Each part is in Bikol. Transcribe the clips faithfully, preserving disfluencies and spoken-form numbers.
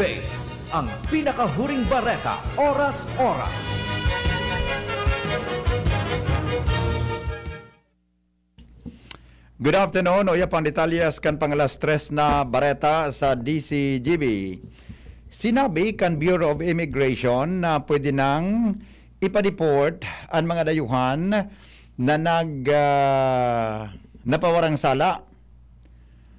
Base, ang pinakahuring bareta, oras-oras. Good afternoon. Uya pang detalyes kan pang alas tres na bareta sa D C G B. Sinabi kan Bureau of Immigration na pwede nang ipa-deport an mga dayuhan na nag, ah, napawarang sala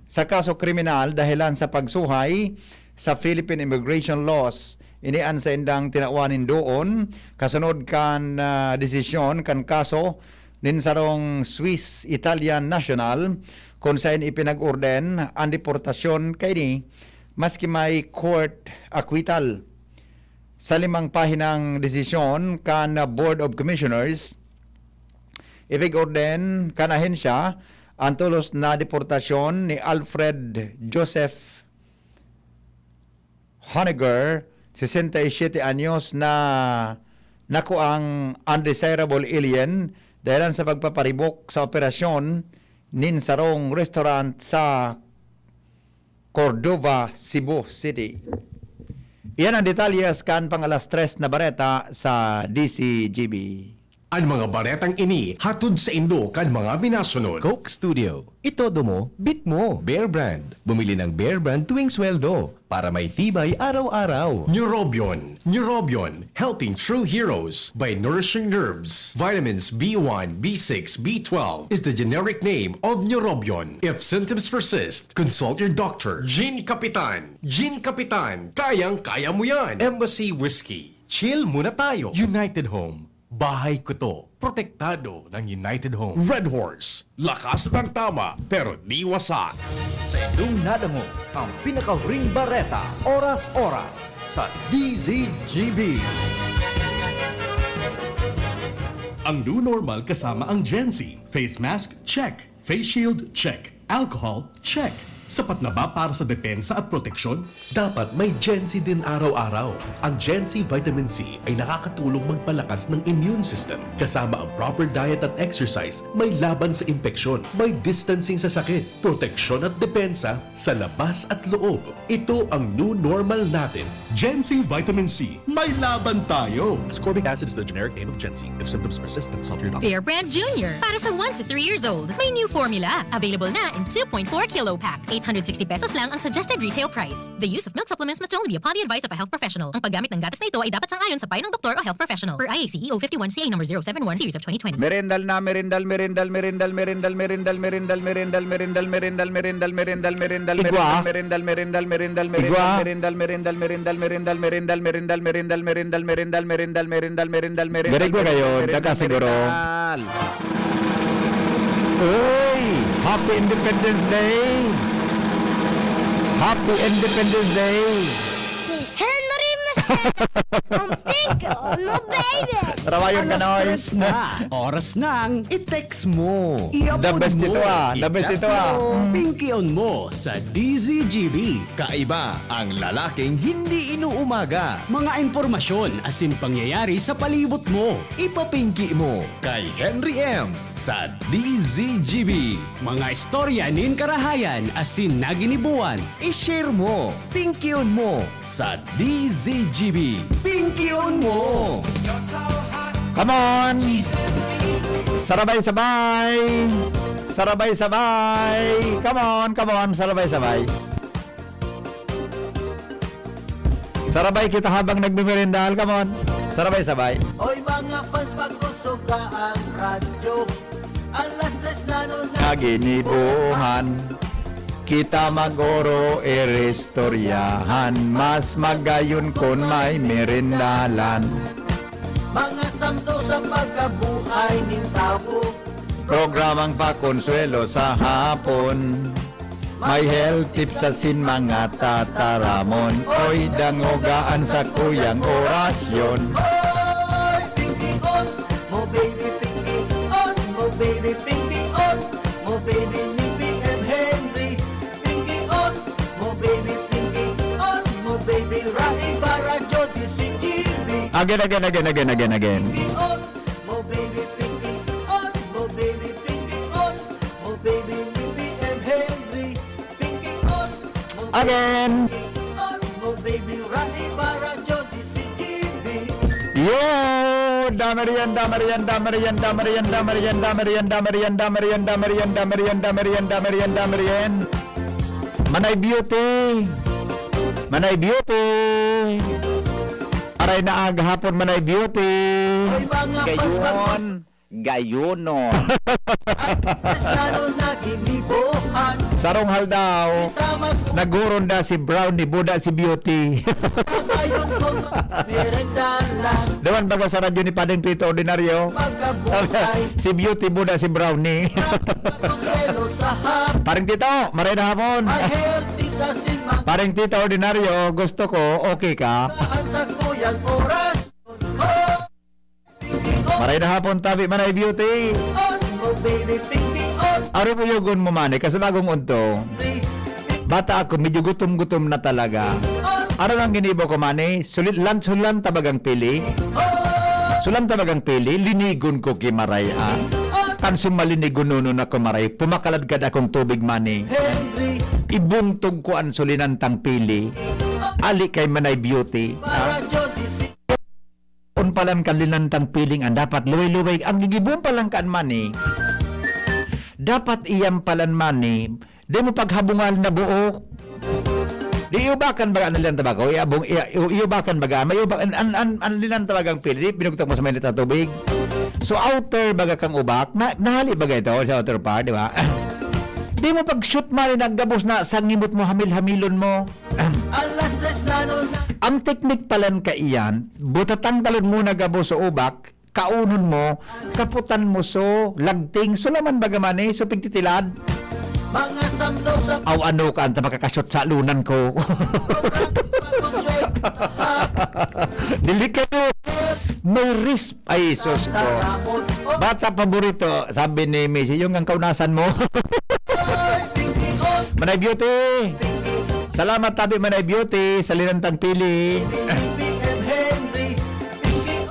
sa kaso kriminal dahelan sa pagsuhay sa Philippine immigration laws. Ini an saindang tinawan nin doon kasunod kan, ah, desisyon kan kaso nin sarong Swiss-Italian national, kun saen ipinag-orden an deportasyon kaini maski may court acquittal. Sa limang pahinang desisyon kan Board of Commissioners, ipig-orden kan ahensya an tolos na deportasyon ni Alfred Joseph Honegger, sesenta y siete anyos, na nakuang undesirable alien dahelan sa pagpaparibok sa operasyon nin sarong restaurant sa Cordova, Cebu City. Iyan ang detalyes kan pang alas tres na bareta sa D C G B. Ang mga baretang ini hatod saindo kan mga minasunod. Coke Studio. Itodo mo, beat mo. Bear Brand. Bumili ng Bear Brand tuwing sweldo para may tibay araw-araw. Neurobion. Neurobion. Helping true heroes by nourishing nerves. Vitamins B one, B six, B twelve is the generic name of Neurobion. If symptoms persist, consult your doctor. Gin Kapitan. Gin Kapitan. Kayang-kaya mo yan. Embassy Whiskey. Chill muna tayo. United Home. Bahay ko to. Protektado ng United Home. Red Horse. Lakas ng tama, pero di wasa. Sa indong nadangog, ang pinakahuring bareta, oras-oras, sa D Z G B. Ang new normal kasama ang Gen Z. Face mask, check. Face shield, check. Alcohol, check. Sapat na ba para sa depensa at proteksyon? Dapat may Gen Z din araw-araw. Ang Gen Z Vitamin C ay nakakatulong magpalakas ng immune system. Kasama ang proper diet at exercise, may laban sa impeksyon, may distancing sa sakit, proteksyon at depensa sa labas at loob. Ito ang new normal natin. Gen Z Vitamin C, may laban tayo! Ascorbic acid is the generic name of Gen Z. If symptoms persist, consult your doctor. Bear Brand Junior, para sa one to three years old. May new formula. Available na in two point four kilo pack. Eight hundred sixty pesos lang ang suggested retail price. The use of milk supplements must only be upon the advice of a health professional. Ang paggamit ng gatas na ito ay dapat sang-ayon sa payo ng doktor o health professional. Per I A C E O fifty-one C A number zero seven one series of twenty twenty. Merendal na, merendal, merendal, merendal, merendal, merendal, merendal, merendal, merendal, merendal, merendal, merendal, merendal, Igwa. Merendal, merendal, merendal, Igwa. Merendal, merendal, merendal, merendal, merendal, merendal, merendal, merendal, merendal, merendal, merendal, merendal, merendal, Very good kayo, merendal, daga siguro. Merendal. Uy! Happy Independence Day! Happy Independence Day! Si Henry Macedo, ang pink on mo, baby. Trabayon ka, Alas Noy. Tres na. Oras nang i-text mo. I-upload The best mo. Ito, ah. The best I-chat ito, ah. Mo. Mm. Pinky on mo sa D Z G B. Kaiba ang lalaking hindi inuumaga. Mga impormasyon asin pangyayari sa palibot mo. Ipapinki mo kay Henry M sa D Z G B. Mga istorya nin karahayan asin naginibuan. I-share mo, pingkion mo sa D Z G B. Pingkion mo! Come on! Sarabay-sabay! Sarabay-sabay! Come on, come on, sarabay-sabay! Sarabay kita habang nagmemerendal. Come on. Sarabay-sabay. Oy, mga fans, pag-usog ka ang radyo. Alas tres na nun na. Kaginibuhan. Kita mag-oro, iristoryahan. Mas magayon kun may merendalan. Mga santo sa pagkabuhay nin tawo. Programang pakonsuelo sa hapon. May health tips asin mga tataramon. Oy, dangoga an sakuyang orasyon. Oy, pinkion mo, baby, pinkion mo, baby, pinkion mo, baby, ni P M Henry. Pinkion mo, baby, pinkion mo, baby, Rai Barajo, D C G B. Again, again, again, again, again, again. Pinkion mo, baby, pinkion mo, baby, pinkion mo, baby, ni P M Henry. Pinkion mo, Again. Pinkion mo, baby, Yo! Dama riyan, dama riyan, dama riyan, dama riyan, dama riyan, dama riyan, dama riyan, dama riyan, dama riyan, dama riyan, dama riyan, dama riyan, dama riyan. Manay Beauty! Manay Beauty! Aray na aga hapon, Manay Beauty! Ay, mga Gayon. Paspas. Gayonon. At mas lalo na ginibuhan. Sarong haldaw, Kita mag- naghuron da si Brownie, buda si Beauty. Ayun ko, merenda lang. Duman baga sa radyo ni Padeng Tito Ordinaryo. Pagkabuhay. Si Beauty, buda si Brownie. Konselo sa hap. Pareng Tito, maray na hapon. May healthy sa simang. Pareng Tito Ordinaryo, gusto ko, okay ka? Saan sa kuyang oras? Oh. Maray na hapon, tabi, Manay Beauty. Aro kuyogon mo, mani, kasi bagong udto. Bata ako, medyo gutom-gutom na talaga. Aro nang ginibo ko, mani, sulit lunch hulan tabagang pili. Sulan tabagang pili, linigon ko ki Maray, ah. Kan sumalinigon nono na ko, Maray, pumakalad kad akong tubig, mani. Ibungtog ko an sulinantang pili. Ali kay Manay Beauty, ah. On palan kan linantang piling an dapat luway-luway, ang gigibon palan kan mani. Dapat iyam palan mani, di mo paghabungal na buo. Di iubakan baga ang linanta baga, o iabong, i-, i-, iubakan baga, may iuba-, an, an, an, an linanta bagang pili, di pinugtak mo sa mainit na tubig. So, outer baga kang ubak, na, nahali baga ito sa outer part, di ba? Di mo pag-shoot mani, naggabos na, sangimot mo, hamil-hamilon mo. Alas tres na nun. Ang teknik palan kaiyan, butatanggalon mo na gabos sa ubak, kaunon mo, kaputan mo so, lagting, so laman baga mani, so pigtitilad. Mga samlo sa Aw, ano ka, anta makakashot sa alunan ko. Program, pagkonsway. Delikado. May risk. Ay, sus ko. Bata paborito, sabi ni Missy, yung ang kaunasan mo. Manay Beauty! Salamat, tabi, Manay Beauty, sa linantang pili.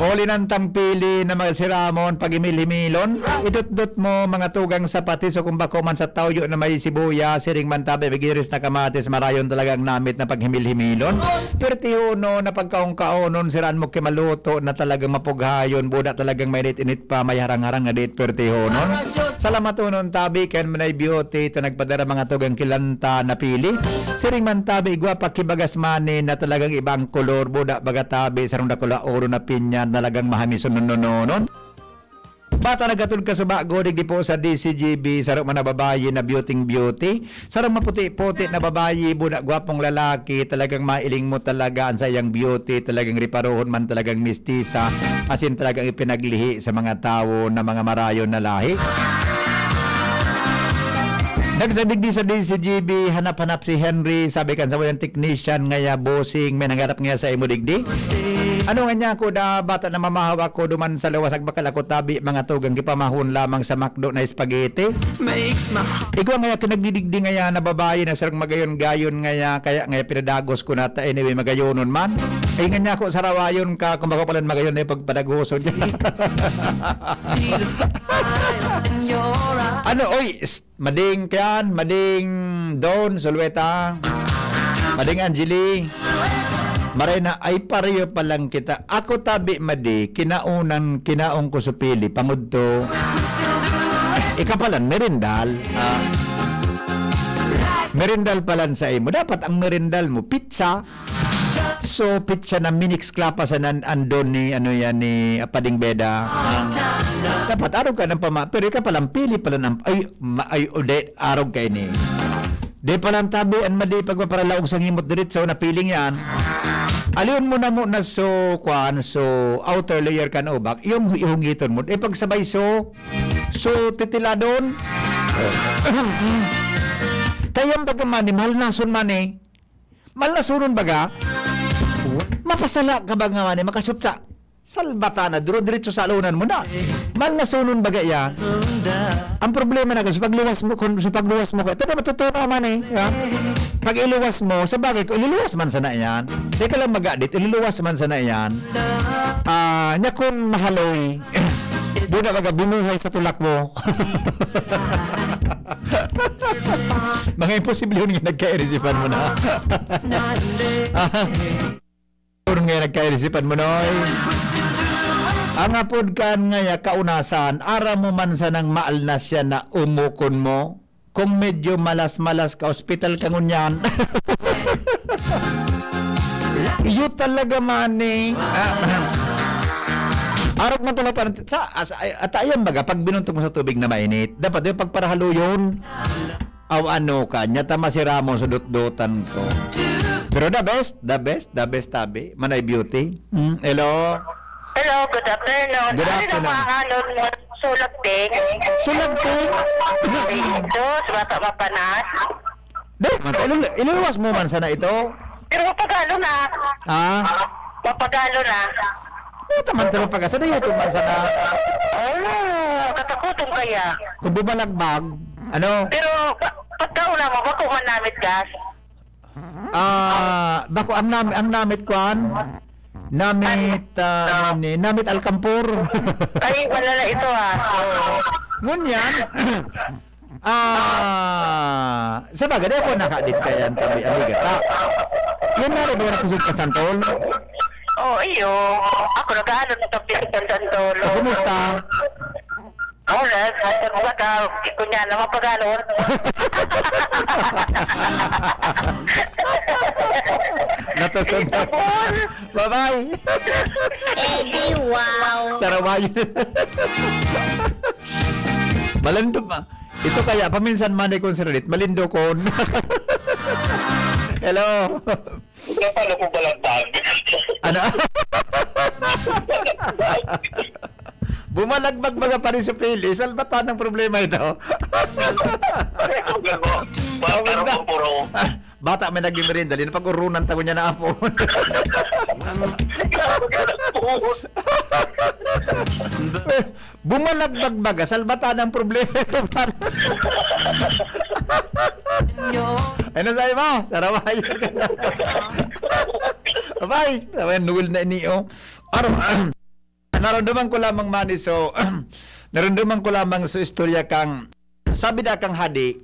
O linantang pili na mga siramon, pag-imil-himilon. Idot-dot mo, mga tugang sapatis, o kung bako man sa tawyo na may sibuya, siring man tabi, bigiris na kamatis, marayon talaga ang namit na paghimil-himilon. Pertihuno na pagkaon-kaonon, siraan mo kimaluto na talagang mapughayon, buda talagang mainit-init pa, may harang-harang na diit pertihonon. Salamaton tabi kan Manay Beauty, ta nagpadara mga tugang kilanta na pili. Siring man tabi, igwa pa kibagas mani na talagang iba ang kolor, buda baga tabi, sarong dakula oro na pinya, talagang mahamison nononon. Bata naghatod ka suba, godig di po sa D C G B, sarong man na babayi na beauty-beauty. Sarong maputi-puti na babayi, buda gwapong lalaki, talagang mailing mo talaga ang sayang beauty, talagang riparohon man talagang mistisa, asin talagang ipinaglihi sa mga tawo na mga marayon na lahi. Nagsabig di sa D C G B, hanap-hanap si Henry, sabi kan sa mayang technician ngaya, "Bossing, may nangarap ngaya sa imo digdi." Ano nga niya ako da, bata na mamahaw ako, duman sa lawas, agbakal ako tabi, mga tugang gipamahon lamang sa McDo na spaghetti. Makes my heart Igwa ngaya, kinagdidigdi ngaya na babayi na sarang magayon-gayon ngaya, kaya ngaya pinadagos ko na ta, anyway, magayonon man. Ay nga niya ako, sarawayon ka, kung bako palan magayon na yung pagpadagoson. See the fire in your eyes. Ano, oy, s-, Mading Kian, Mading Don Solueta, Mading Angeli, maray na, ay pareho pa lang kita. Ako tabi, Madi, kinaunan, kinaon ko sa pili, pangudto. Ikapalan, merindal. Ah. Merindal palan sa imo. Dapat ang merindal mo, pizza. So, pizza na minix klapa sa nan-, andon ni, ano yan, ni Apading Beda. Ah. Dapat arog ka ng pama-, pero ikapalan, pili palan ang, ay, ma-, ay, ode, arog ka ini. Di palan tabi, an Madi, pagpaparalaog sa ngimot diritso na piling yan. Aliyon mo na muna so, kwan, so, outer layer kan ubak, yung hu-, ihungiton mo. Ipagsabay so, so, titiladon. Kaya baga mani, mahal na son mani. Malnasunon baga? Mapasala ka ba nga mani, makashoot sa salbata na, duro diretso sa alunan mo na. Malnasunon baga iya? Ang problema na, sa pagluwas mo, kung sa pagluwas mo, ito na matutunaw man eh, ha? Pag iluwas mo, sa bagay, kung iluluwas man sana yan, teka lang mag-adit, iluluwas man sana yan. Ah, nya kung mahaloy, buda baga, binuhay sa tulak mo. Mga imposible yun nga nagkairisipan mo na. Yun nga nagkairisipan mo, Noy. Ang apod kan ngaya kaunasan, aram mo man sanang maal na siya na umukon mo? Kung medyo malas-malas ka, ospital ka ngunyan. Iyo talaga, Manny. Ah, arog man talaga parang, sa, as, ay, at ayan baga, pag binuntog mo sa tubig na mainit, dapat yung pagparahaluyon. Aw, ano ka, niya ta masira mo sa dutdutan ko. Pero the best, the best, the best, tabi. Manay Beauty. Hmm, hello? Hello, good afternoon. Good Ano na afternoon. Mga alon mo? Sulagting? Sulagting? Sus, bata mapanas. Dai, man, ilu-, iluwas mo man sana ito. Pero mapagalo na. Ha? Mapagalo na. Ito man, pero pag-asa na ito man sana. Oh, katakutan kaya. Kung bumalagbag, ano? Pero pa- pagkauna mo, bako man namit gas. Ah, bako ang nam-, ang namit kwan? Namit, ah, ano ni? Namit alkampor. Ay, wala na ito, ah. Oo. Ngunyan, ah, sa bagay, di ako nakadit kaya ang tabi, amiga. Ta, yan nga rin ba na kusog ka santol? Oh, iyo. Ako, nag-aano na kami sa San Antolo. Kumusta? Hola, baka, kunya na mapagano. Natasan na. Bye-bye. Eh, di wow. Sarawayo. Malando pa. Ito kaya, paminsan man ikon si Relit, malindokon. Hello. Wala pa, naku, balagbag. Ano? Bumalagbag mga pare sa Pili. Salbatan ng problema ito. Pareho ka mo. Bata Maganda. Ng puro. Bata may naging merienda. Lino pag-urunan tago niya na apo. Bumalagbag baga. Salbatan ng problema ito, pare. Ay, nasa'yo mo? Sarawayo ka na. Abay, sabi, nuwil na ini, oh. Aram, naramdaman ko lamang, Manny, so, naramdaman ko lamang sa istorya kang, sabi da kang hadi,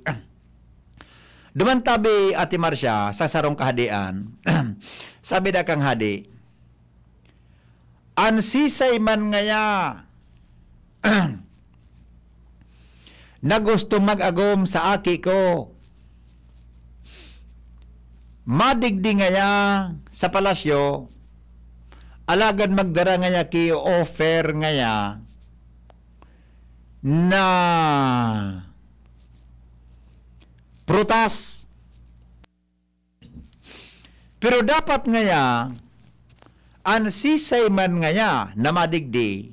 duman tabi, Ate Marcia, sa sarong kahadian, sabi da kang hadi, "An sisay man ngaya na gusto mag-agom sa aki ko, madigdi ngaya sa palasyo, alagad magdara ngaya ki offer ngaya na prutas." Pero dapat ngaya, an sisay man ngaya na madigdi,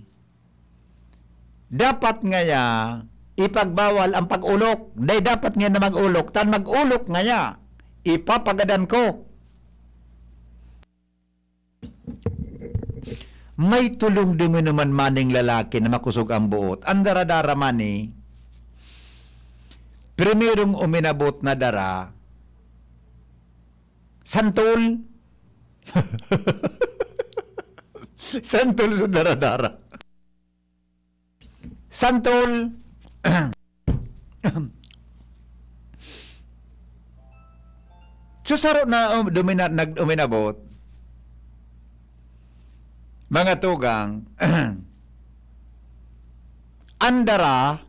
dapat ngaya ipagbawal ang pag-olok. Dai dapat ngaya na mag-olok. Tan mag-olok ngaya, ipapagadan ko. May tolong di mo naman maning lalaki na makosog ang buot. An dara-dara man, eh. Primerong uminabot na dara, santol. Santol sa dara-dara. Santol. So, saro na, um, dumina-, nag-, uminabot. Mga tugang, an dara,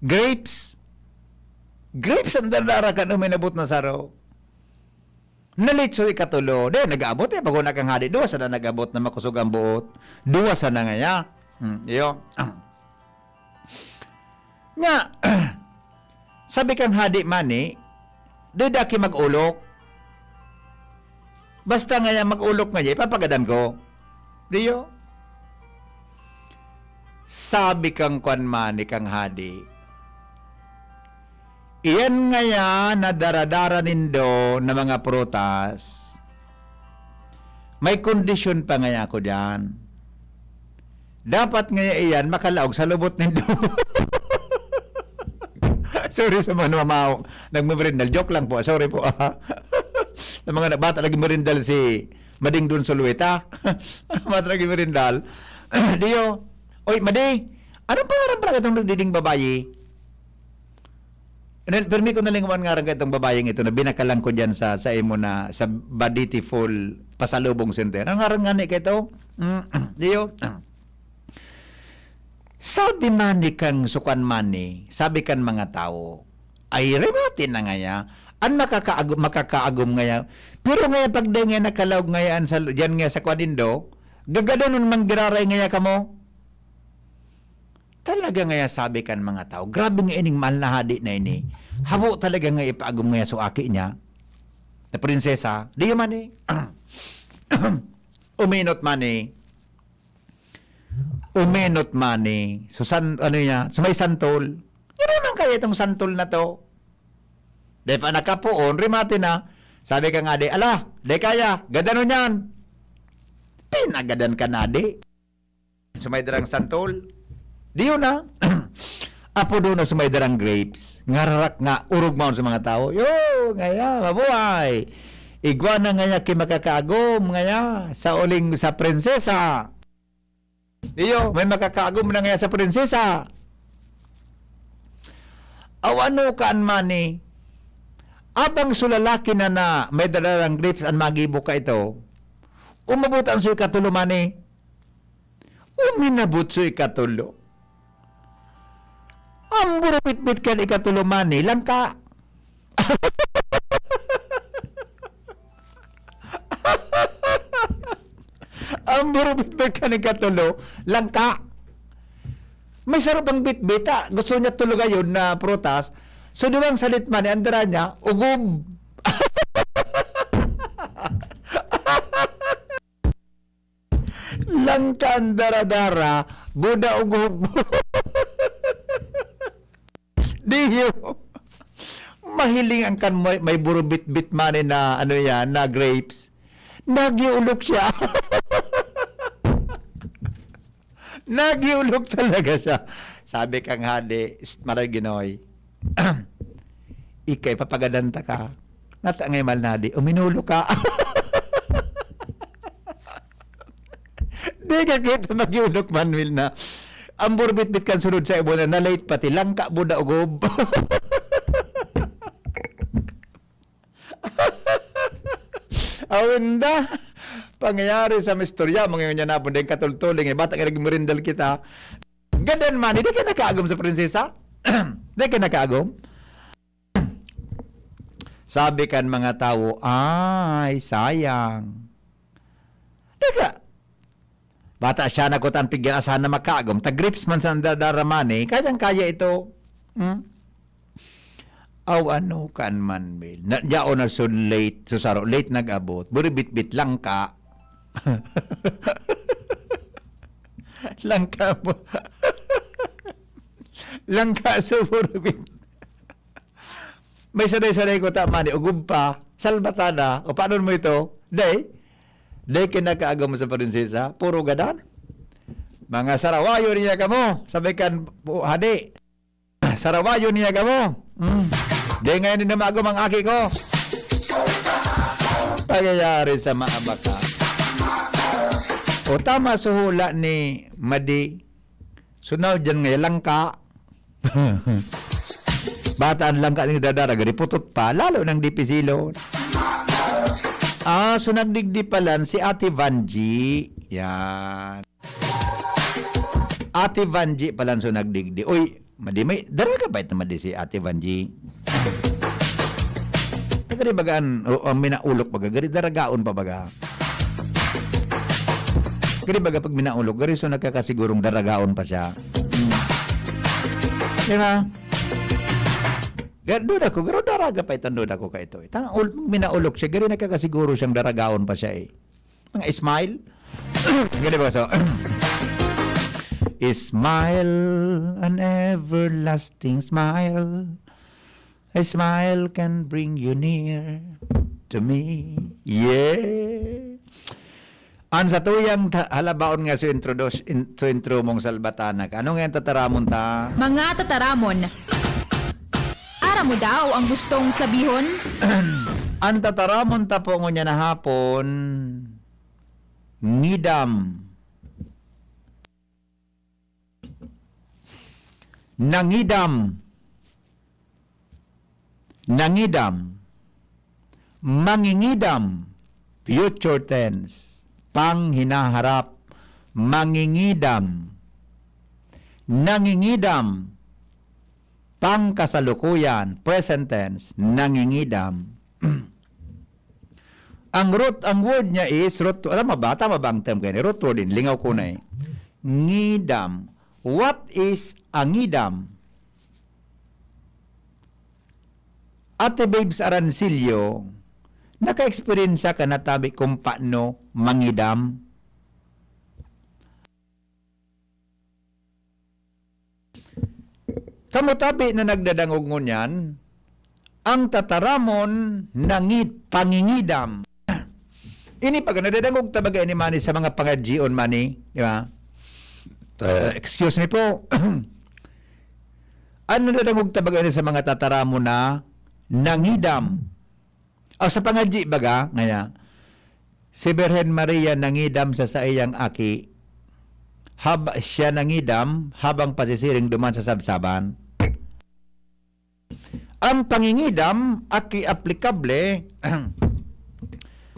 grapes. Grapes an dara-dara kan uminabot na saro. Nalitso ikatulo. Di, nag-aabot eh. Pag una kang hadi, duwa sana nag-abot na makosog ang buot. Duwa sana ngaya. Hmm, iyo. Nga, sabi kang hadi mani, di daki mag-olok. Basta ngaya mag-olok ngaya, ipapagadan ko. Diyo? Sabi kang kwan mani kang hadi, "Iyan ngaya na dara-dara nindo na mga prutas, may kondisyon pa ngaya ako diyan. Dapat ngaya iyan makalaog sa lubot nindo." Sorry sa mga namamaw, nagmemerindal. Joke lang po. Sorry po, ah. Sa mga na-, bata nagmerindal si Mading Don Sulueta. Bata nagmerindal. Diyo, "Oy, Madi, anong pangalan pala itong nagdiding babayi?" Nel-, pirmi ko nalingawan nga rin itong babayeng ito na binakalan ko dyan sa, sa imo na, sa Baditi Fall Pasalubong Center. Ang ngaran nga ni kaito? Mm, diyo? Sabi man ni kang sukan man ni, sabi kan mga tawo, "Ay, remate na ngaya. An makakaag-, makakaagom ngaya." Pero ngaya pag dai ngaya nakalaog ngaya an sa, diyan ngaya sa kwan nindo, gagadanon man giraray ngaya kamo. Talaga ngaya sabi kan mga tawo, "Grabe nga ining mahal na hadi na ini. Habo talaga nga ipaagom ngaya so aki niya na prinsesa." Di man eh. Uminot man eh. Umenot man ni, so san-, ano niya, so may santol. Yun naman kaya itong santol na to. Dahil pa nakapoon, rimate na. Sabi ka nga di, "Ala, di kaya, gadano niyan." Pinagadan ka na di. So may darang santol. Di yun na. Apo doon na so may darang grapes. Ngararak nga, urog maon sa mga tao. Yo, ngaya, mabuhay. Igwa na ngaya ki makakaagom, ngaya, sa uling sa prinsesa. Iyo, may makakaagom na ngaya sa prinsesa. Aw ano ka an mani? Abang so lalaki na, na may dadalang grapes an magibo ka ito. Umabot an so ikatulo mani. Uminabot so ikatulo. Ang burubitbit kan ikatulo mani, langka. Ang burubitbit kan ikatulo, langka. May saro pang bitbit, ah. Gusto niya tulugayon na prutas. So, duwang salit man, ang dara niya, ugob. Langka ang dara-dara, buda ugob. Diyo. Mahiling ang kan may, may burubitbit man na, ano yan, na grapes. Nagyuulok siya. Nagyuulok talaga siya. Sabi kang hadi, "Shh, Maray Ginoy, ikay papagadan ta ka. Nata ngay malnadi, uminulo ka." Di ka kita mag-iulok, Manuel, na ang burbitbit kan sunod sa ibo na, na-late pati, langka, buda, ugob. Aw, inda. Pangyayari sa mga istorya, mga yun yan na, punday katultuling, eh, bata ka nagmerindal kita. Gadan man, di ka nakaagom sa prinsesa? Di ka nakaagom? Sabi kan mga tawo, "Ay, sayang." Teka, bata siya na kutan pigyan asahan na makagom. Ta-grips man sa nadaramani, kayang-kaya ito. Hmm? Aw, ano kan man, Mel? Na, yaon na so late, so saro, late nag-abot. Buribitbit lang ka. Lang ka mo. Lang ka so buribit. May sanay-sanay ko, tama ni, ugub pa, salbatada, o paano mo ito? Day, day kinakaagaw mo sa prinsesa, puro gadan. Mga sarawayo niya kamo, sabi kan, pu-, hadi. Sarawayo niya kamo. Mm. Day ngayon din na maagom ang aki ko. Pagayari sa maabaka. O tama, suhula ni Madi. Sunaw dyan nga langka. Bata ang langka ni dadara, gari putot pa, lalo nang dipisilo. Ah, so nagdigdi palan si Ate Vanji. Yan. Ate Vanji palan so nagdigdi. Uy, madi may, daraga pa ito madi si Ate Vanji. Gari bagaan, o, ang minaulok baga, gari daragaon pa baga. Gari baga pag minaulok, gari so nagkakasigurong daragaon pa siya. Hmm. Di ba? Ga-, duda ko, garo daraga pa itong duda ko ka ito. Itang ul-, minaulok siya, gari nagkakasiguro siyang daragaon pa siya eh. Mga smile. Gani ba so? Smile, an everlasting smile. A smile can bring you near to me. Yeah. An sa tuyang ta-, halabaon nga so introduce-, in-, so intro mong salbatana ka. Ano nga yung tataramon ta? Mga tataramon. Aram mo daw ang gustong sabihon? An tataramon ta po ngunyan na hapon, ngidam. Nangidam. Nangidam. Mangingidam. Future tense. Panghinaharap. Mangingidam. Nangingidam. Pangkasalukuyan. Present tense. Nangingidam. Ang root, ang word niya is root, alam mo ba? Tama ba ang term kayo? Root word din. Lingaw ko na eh. Ngidam. What is a ngidam? Ate Babes Arancillo, naka-eksperyensya ka na tabi kung paano mangidam? Kamo tabi na nagdadangog ngunyan, ang tataramon nangit pangingidam. Ini pag nadadangog ta baga ini mani sa mga pangadjion mani, di ba? Uh, excuse me po. Ano nadadangog ta baga ini sa mga tataramon na nangidam? O sa pangadji baga, ngaya, si Birhen Maria nangidam sa saiyang aki, hab-, siya nangidam habang pasisiring duman sa sabsaban. Ang pangingidam aki aplikable,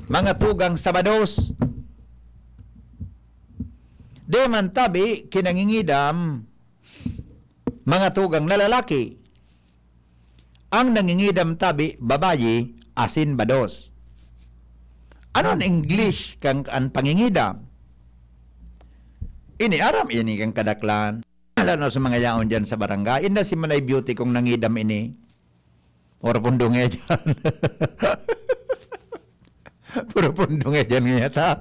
mga tugang, sa bados. Di man tabi kinangingidam, mga tugang na lalaki. Ang nangingidam tabi, babayi, asin bados. Ano an English kan, an pangingidam? Ini aram ini kan kadaklan. Lalo na sa mga yaon diyan sa barangay. Inda si Manay Beauty kung nangidam ini. Or pundong eh diyan. Puro pundong eh diyan ngaya ta.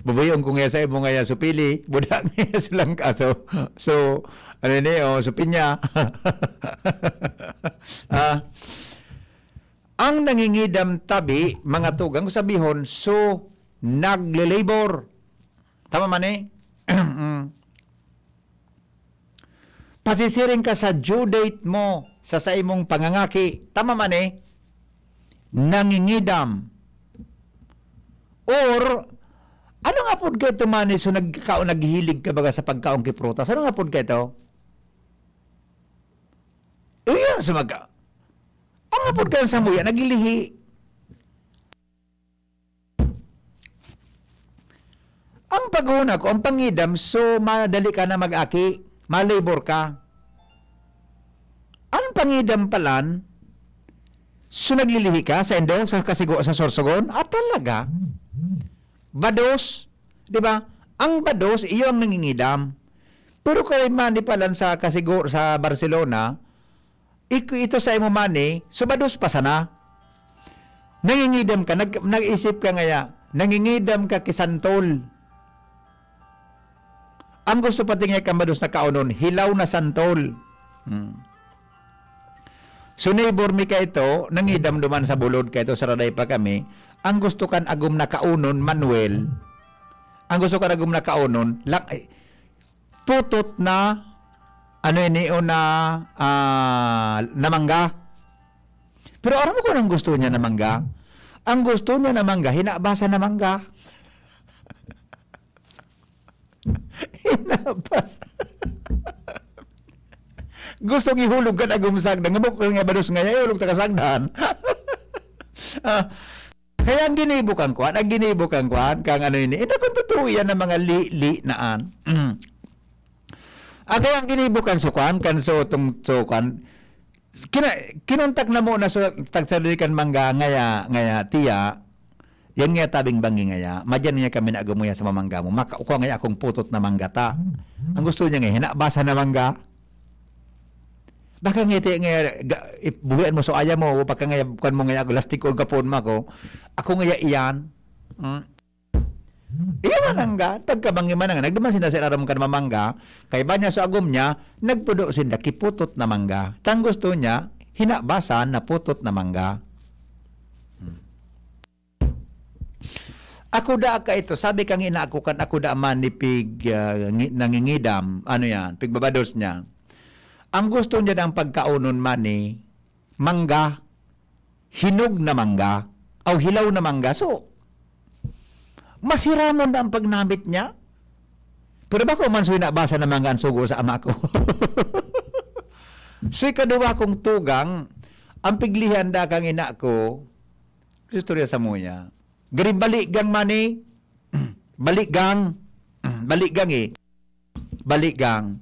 Babayon ko ngaya sa imo ngaya supili. Buda ngaya silang kaso. So, ano ni, oh, supinya. Ah, ang nangingidam tabi, mga tugang, sabihon, so, nagle-labor. Tama man eh? Mm. Pasisiring ka sa due date mo sa saimong pangangaki. Tama man eh? Nangingidam. Or, ano nga pod kayo tumani so nagkao-, naghihilig ka baga sa pagkaon ki prutas? Ano nga pod kayo to? Iyan sa magka-, ang nga pod kayo sa muya, naglilihi. Ang paghuna ko, ang pangidam, so madali ka na mag-aki, malabor ka. Ang pangidam palan, so naglilihi ka sa indo, sa kasigo, sa sorsogon? Ah, talaga? Bados, di ba? Ang bados, iyo ang nangingidam. Pero kay mani palan sa kasigo, sa Barcelona, ik-, ito sa imo mani, so bados pa sana. Nangingidam ka, nag-, nag-isip ka ngaya, nangingidam ka ki santol. Ang gusto pati nga kan bados na kaonon, hilaw na santol. Hmm. So, neighbor mi kaito, nangidam duman sa bulod kaito, sa raday pa kami. Ang gusto kan agom na kaonon, Manuel. Ang gusto kan agom na kaonon, lak-, putot na, ano ini, o na, ah, na mangga. Pero aram mo kung anong gusto niya na mangga? Ang gusto niya na mangga, hinabasan na mangga. Hinabas. Gustong ihulog kan agom sagdan. Ngamo ko nga bados nga, ihulog ta ka sagdan. Ah, kaya ang ginibo kan kwan, ang ginibo kan kwan, kang ano ini, eh, nakon totoo yan ang mga li-, li na an. Mm. Ah, kaya ang ginibo kan sukan, kan so, tong, so, kwan, kina-, kinontak na mo na sa tagsadali kan mangga, ngaya, ngaya, tiya, yan nga tabing banggi ngaya, madyan niya kami na agumuya sa mamangga mo, makaukwa ngaya akong putot na mangga ta. Ang gusto niya nga, hinabasa na mangga. Baka ngiti nga, ga-, ip-, buhian mo so aya mo, baka nga, kuwan mo nga, lastiko, gapon mo ako. Ako nga iyan. Hmm? Iya manangga, pagkabangi manangga, nagduman sinda sa irarom kan mamangga, kay ba niya sa agom niya, nagpudo sinda kiputot na mangga. Tang gusto niya, hinabasan na putot na mangga. Hmm. Ako da ka ito, sabi kang ina ako kan ako da man ni pig, ah, ngi-, nangingidam, ano yan, pigbabados niya. Ang gusto niya dang pagkaonon man ni mangga, hinog na mangga, aw hilaw na mangga. So, masiramon na ang pagnamit niya. Pero bako man so hinabasa na mangga ang sugo sa ama ko. So, ikaduwa kong tugang, Ang piglihan da kang ina ko, istorya sa muya. Gari baligang mani, baligang, baligang eh. Baligang.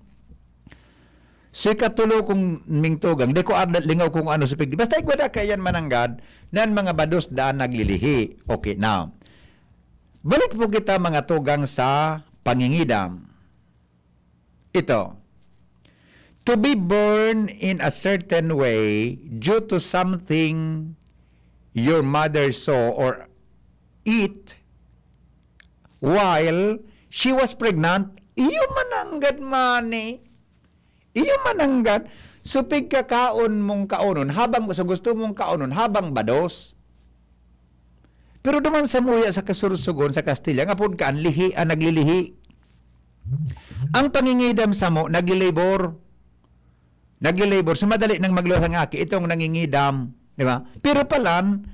So, ikatulo kong mingtugang, di ko ar-, lingaw kung ano sa pig-, basta igwa da kaiyan mananggad, nan mga bados daan naglilihi. Okay, now. Balik po kita, mga tugang, sa pangingidam. Ito. To be born in a certain way due to something your mother saw or eat while she was pregnant, iyo mananggad mani. Iyo mananggad. So, pigkakaon mong kaonon, habang, so gusto mong kaonon, habang bados. Pero duman sa muya sa kasursugon sa Kastilya, nga pod kaan lihi, ah, naglilihi. Ang pangingidam samo, naglilabor. Naglilabor. So, madali nang magluwas ang aki, itong nangingidam. Di ba? Pero palan,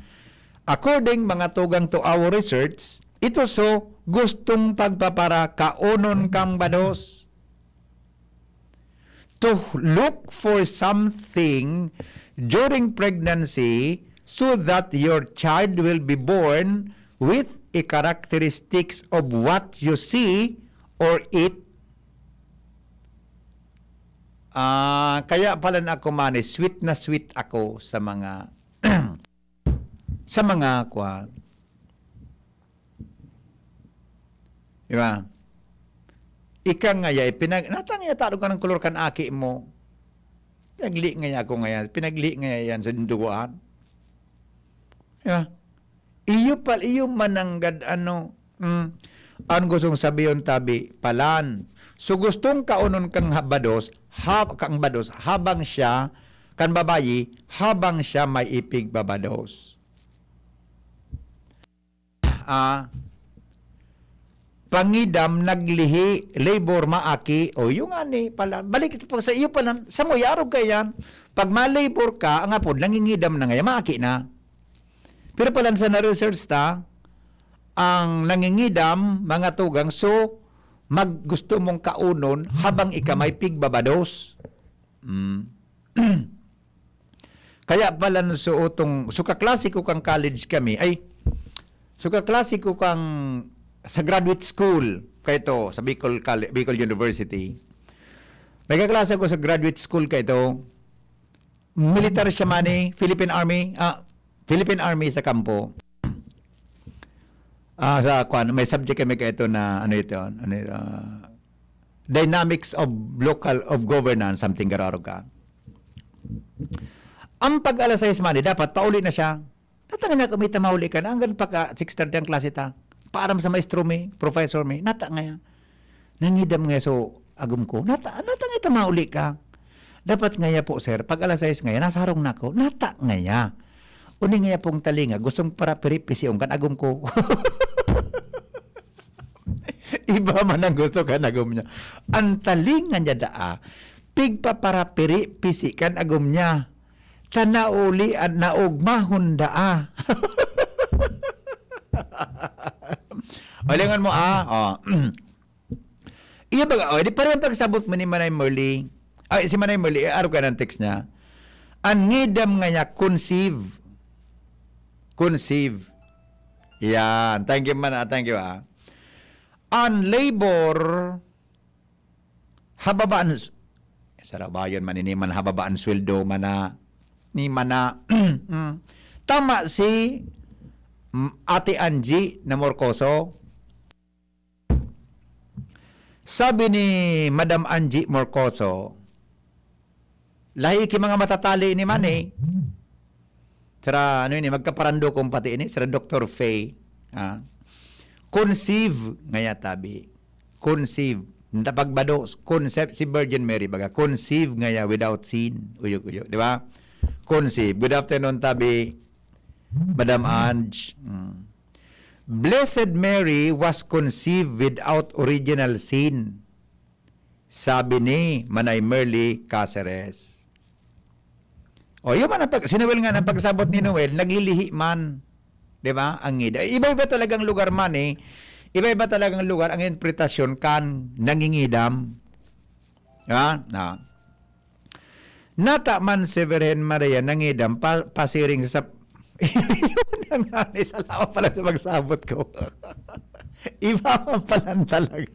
according, mga tugang, to our research, ito so gustong pagpapara kaonon kang bados. To look for something during pregnancy so that your child will be born with a characteristics of what you see or eat. Ah, kaya pala na ako mani, sweet na sweet ako sa mga, sa mga, kwan. Di ba? Ika ngaya, pinag-, natang ya, talog ka ng kolor kan aki mo. Pinagli ngaya ako ngayan. Pinagli ngaya yan sa dugoan. Di ba? Iyo pa, iyo mananggad, ano, mm, ang gustong sabihon tabi, palan. So, gustong kaonon kang ha-, bados, ha-, kang bados, habang siya, kan babayi, habang siya may ipigbabados. Ah, pangidam, naglihi, labor, maaki. O, yung ani, palan. Balik pa sa iyo, palan. Sa mo, yarog ka yan. Pag ma-labor ka, ang apod, nangingidam na ngayon, maaki na. Pero palan sa na-research ta, ang nangingidam, mga tugang, so, mag-, gusto mong kaunon habang ika may pigbabados. Mm. Kaya palan so utong, so kaklase ko kang college kami, ay, so kaklase ko kang sa graduate school, kaito, sa Bicol Colle-, Bicol University. May kaklase ko sa graduate school kaito, militar siya mani, Philippine Army, ah, Philippine Army sa kampo. Ah, sa kwan, may subject kami kaito na, ano ito, ano ito, ah, dynamics of local, of governance, something gararo ka. Ang pag alas sais mani, dapat pauli na siya. Nata nga niya, kumita mauli ka na, hanggang pagka six thirty ang klase ta. Paaram sa maestro mi, professor mi, nata nga yan. Nangidam nga so, agom ko, nata, nata nga ita mauli ka. Dapat ngaya po, sir, pag alas sais ngaya, nasa harong na ako, nata ngaya. Uni ngaya pong talinga, gustong para piri-, pisiong kan agom ko. Iba man ang gusto kan agom niya. Ang talinga niya daa, pigpaparapiri-pisi kan agom niya. Ta nauli an naogmahon daa. Ulingon mo, ah. Oh. Iya baga, oh, di parehang pagsabot mo ni Manay Merly. Ay, si Manay Merly, eh, araw ka ng text niya. Ang ngidam nga niya, conceive. Conceive. Yan. Thank you, man. Ah, thank you, ah. Ang labor, hababaan s-, sarabayon man ini, man hababaan sweldo, mana, ni mana. Mm. Tama si, mm, Ate Angie na Morcoso. Sabi ni Madam Angie Morcoso, lahi ki mga matatali ni man eh. Sira, ano ini, magkaparando kong pati ini, sira Doktor Faye. Ah. Conceive, ngaya tabi. Conceive. Napagbados, concept si Virgin Mary, baga, conceive ngaya without sin. Uyog-uyog, di ba? Conceive. Good afternoon, tabi. Madam Ange. Mm. Blessed Mary was conceived without original sin. Sabi ni Manay Merly Caceres. O, yun man ang pag-, si Noel nga, ang pagsabot ni Noel, naglilihi man. Di ba? Ang ngida. Iba-iba talagang lugar man eh. Iba-iba talagang lugar ang interpretasyon kan nangingidam. Di ba? Na. Nata man si Virgen Maria nangidam pa, pasiring sa sap-, Yun na nga, eh, salamat pala sa pagsabot ko. Iba man pala talaga.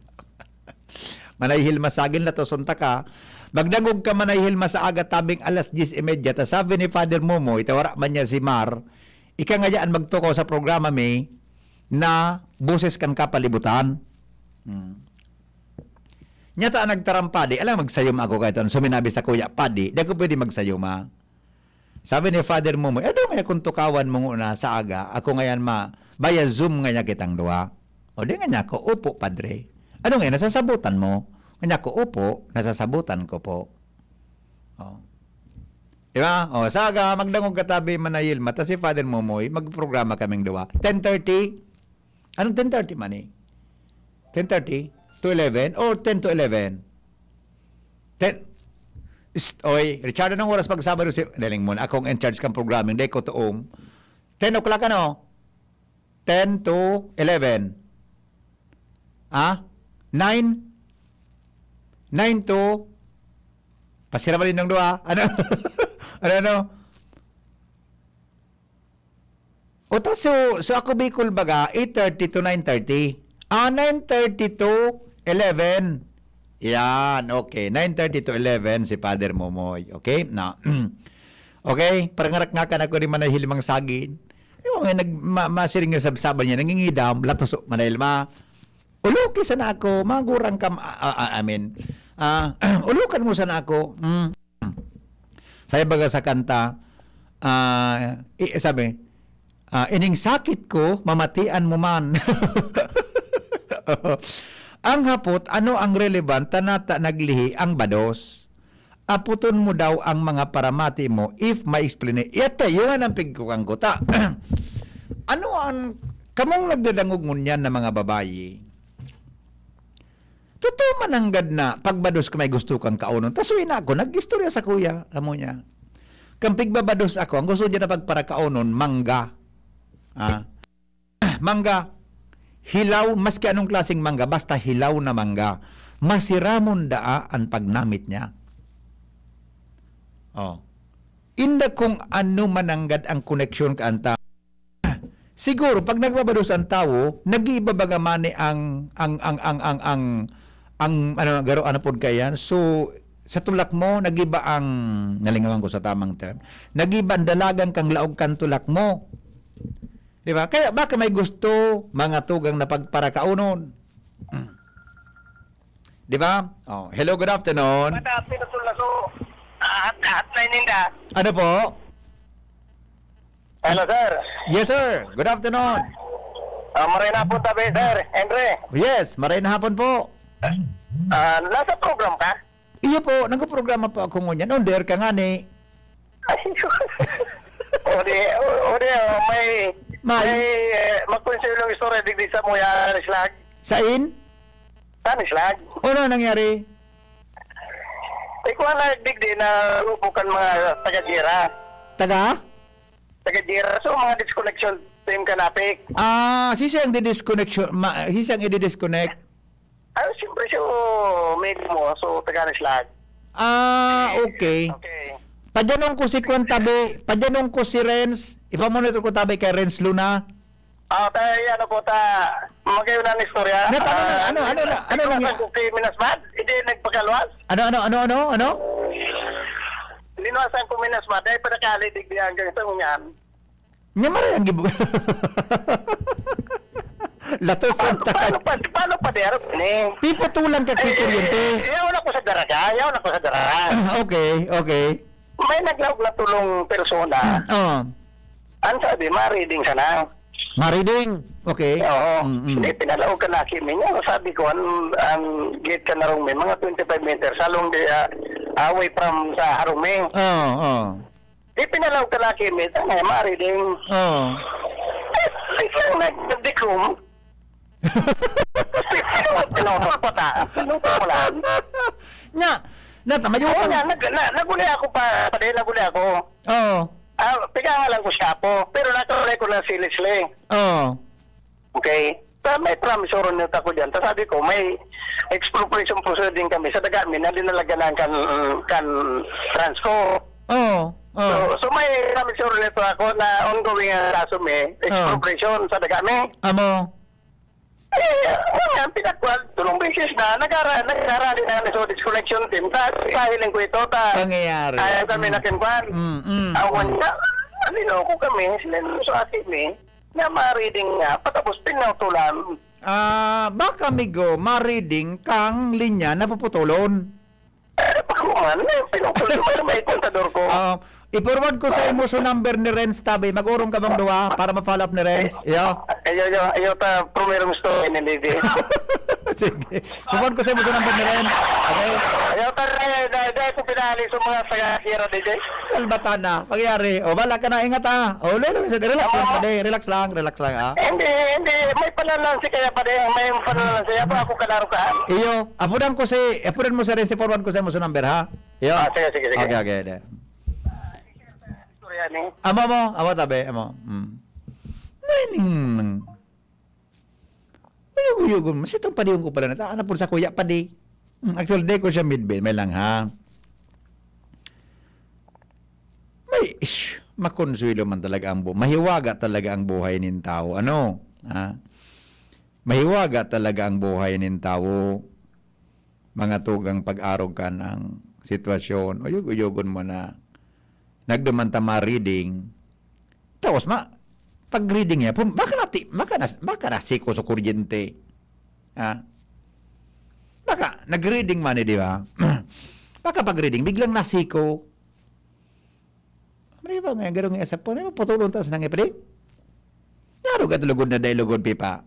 Manay Hilma Sagin, latoson ta ka. Magdangog ka, Manay Hilma, sa aga tabing alas diyes y media. Ta sabi ni Father Momoy, ta wara man niya si Mar, ika ngayaan magtukaw sa programa mi na Boses kan Kapalibutan. Hmm. Nya ta nagtaram, Padi, alam, magsayuma ako kay ton suminabi sa kuya, Padi, di ako pwede magsayuma. Sabi ni Father Momoy, "Ano nga kung tukawan mo nguna sa aga, ako ngayan ma-, via Zoom nga niya kitang duwa?" O di nga niya ako, "Opo, Padre." "Ano nga, nasasabutan mo?" Nga niya ako, "Opo, nasasabutan ko po." Oh. Di ba? Oh, sa aga, magdangog ka tabi, Manay Hilma, ta si Father Momoy, magprograma kaming duwa. Ten thirty? Anong ten thirty man eh? Ten thirty to eleven or ten to eleven? Ten, Psst, oy, Richard, anong oras pag Sabado si, daling mo na, akong in charge kang programming, dai ko tuong. Ten o'clock ano? Ten to eleven. Ha? Nine? Nine to, pasira ba rin ng dua? Ano? Ano, ano? O ta, so, so ako Bicol baga, eight thirty to nine thirty. Ah, nine thirty to eleven. Yan, okay. Nine thirty to eleven si Father Momoy. Okay? Na, okay, parangarak nga ka na ko ni Manay Hilmang Sagin. Yung mga nag, ma, masiring nga sabsaban niya, nangingidam, latos, Manay Hilma. Uluki sana ako, magurang ka, ma-, ah, ah, I mean, ah, ulukan mo sana ako. Mm. Sabi baga sa kanta, ah, i-, sabi, ah, "Ining sakit ko, mamatian mo man." Ang hapot, ano ang relevant, ta nata naglihi ang bados? Aputon mo daw ang mga paramati mo if ma-explain. Iyate, yun nga ang pigkukan ko. Ta, ano ang, kamong nagdadangog ngunyan na mga babayi? Totoo man nanggad na pagbados ka may gusto kang kaonon. Ta suwi na ako, nag-istorya sa kuya, amo niya. Kan pigbabados ako, ang gusto niya na pagparakaonon, mangga. Ah. Mangga, hilaw, maski anong klaseng mangga, basta hilaw na mangga. Masiramon daa an pagnamit niya. Oh. Inda kung ano man nanggad ang koneksyon ka anta. Siguro, pag nagbabados ang tawo, nag-iiba baga man ni ang, ang, ang, ang, ang, ang, ang, ano, garo, ano pod kaiyan? So, sa tulak mo, nag-iba ang, nalingawan ko sa tamang term, nag-iba ang dalagan kang laog kan tulak mo. Di ba? Kaya baka may gusto, mga tugang na pagparakaonon. Di ba? Oh, hello, good afternoon. Mata, pinutol na so. Ah, hat, hat na ininda. Ano po? Hello, sir. Yes, sir. Good afternoon. Ah, maray na po tabi, sir. Henry. Yes, maray na hapon po. Ah, nasa program ka? Iyo po, nagpo-programa po ako ngunyan. On the air ka nga ni. Ay, o di, o, o di, oh, may, May. may, eh, magkonsuelong istorya digdi sa mo yan, Slag. Sain? Saan, Slag? Ano nangyari? Ikaw na digdi na lubukan mga taga-Jira. Taga? Taga-Jira. So, mga disconnection team ka napik. Ah, sisay ang didisconnection, ma-, sisay ang i-disconnect? Ah, siyempre, so, may mo. So, taga Slag. Ah, okay. Okay. Padyanon ko si Kwan tabi, padyanon ko si Renz. Ipamonitor ko tabi kay Renz Luna. Ah, tayo, ano po, ta, magayon na ang istorya. Nat-, ano na, Ah, ano, ano na, ano na linuwasan niya? Ko kay Minasmad, hindi nagpakaluwas. Ano, ano, ano, ano, ano? Linuwasan ko Minasmad, dahil pinakali, digdi hanggang sa ngunyan. Nya, maray ang gibu-, Latos ang Paano, tayo. Paano pa, paano pa, Derek, ni? Piputulan ka, Ay, kuryente. Eh, yaon ako sa daraga, yaon ako sa daraga. Okay, okay. May naglaog na tulong persona. Oh. Ang sabi, mariding sana. Mariding. Okay. Oo. Mm, mm. Hindi, pinalaog ka na, Kimi. Nga, sabi ko, ang, ang gate ka na rong may mga twenty-five meters, along the, ah, away from sa harong may. Oo, oo. Di pinalaog ka na, Kimi. Tanga, mariding. Oo. Eh, biglang nag-, nagdikom. Pinutol pa ta. Pinutol mo lang. Nya, nata, mayo Oo pa nga, nag-, na-, naguli ako pa, pa din, naguli ako. Oo. Ah, pigangalan ko siya po, pero nakalagay ko na si Leslie. Oo. Okay? Ta may promissory note ako diyan. Ta sabi ko, may expropriation proceeding kami sa daga mi na dinalaganan kan, kan Transco. Oo. So, Oh. so may promissory note ako na ongoing ang kaso mi, expropriation sa daga mi. Amo. Eh, ano nga, ang pinakwal, tulong beses na, nagara, nagarali na kami sa disconnection team. Ta, pahiling ko ito, ta, Pangyayari. ayaw kami Mm. nakinkuan. Mm, mm, Awan mm. na, niloko kami, silinso sa akin eh, na ma-reading nga, patapos pinautulan. Ah, baka, amigo, ma-reading kang linya na puputulon. Eh, bako man, eh, pinautulan ko sa may kontador ko. Ah, i-forward ko sa imo so number ni Renz tabi. Mag-urong ka bang duwa para ma-follow up ni Renz? Iyo. Ayaw, ayaw, ayaw ta, primerong story ni Lady. Sige. I-forward ko sa imo so number ni Renz. Okay? Ayaw ta, eh, dahil, dahil ko pinali sa mga taga Sierra, D J. Salbatana. Pangyayari. O, bala ka na. Ingat, ha. O, lolo, relax lang, padi. Relax lang. Relax lang, ha. Hindi, hindi. May panalansi kaya pa din. May panalansi. Ako, ako kalarukaan. Iyo. Apudan ko si, apudan mo si Renz. I-forward ko sa imo so number, ha? Iyo. Ah, sige, sige, sige. Okay, okay. De. Istorya ni. Amo mo, amo tabi, amo. Mm. Naining, uyog-uyogon mo. Sitong padihon ko pala na ta. Ano po sa kuya, padi? Mm, actually, di ko siya midbin. May lang, ha? May, ish, makonsuelo man talaga ang buhay. Mahiwaga talaga ang buhay nin tao. Ano? Ha? Mahiwaga talaga ang buhay nin tao. Mga tugang pag-arog ka ng sitwasyon. Uyog-uyogon mo na nagduman ta ma-reading. Tapos ma, pag-reading niya, pum, baka nati, baka, nas, baka nasiko sa kuryente. Ha? Baka, nag-reading man eh, di ba? Baka pag-reading, biglang nasiko. Ano ba nga, gano'ng nga sa po? Ano ba, putulon taas nang ipadi? Narugad lugod na dahil lugod, pipa.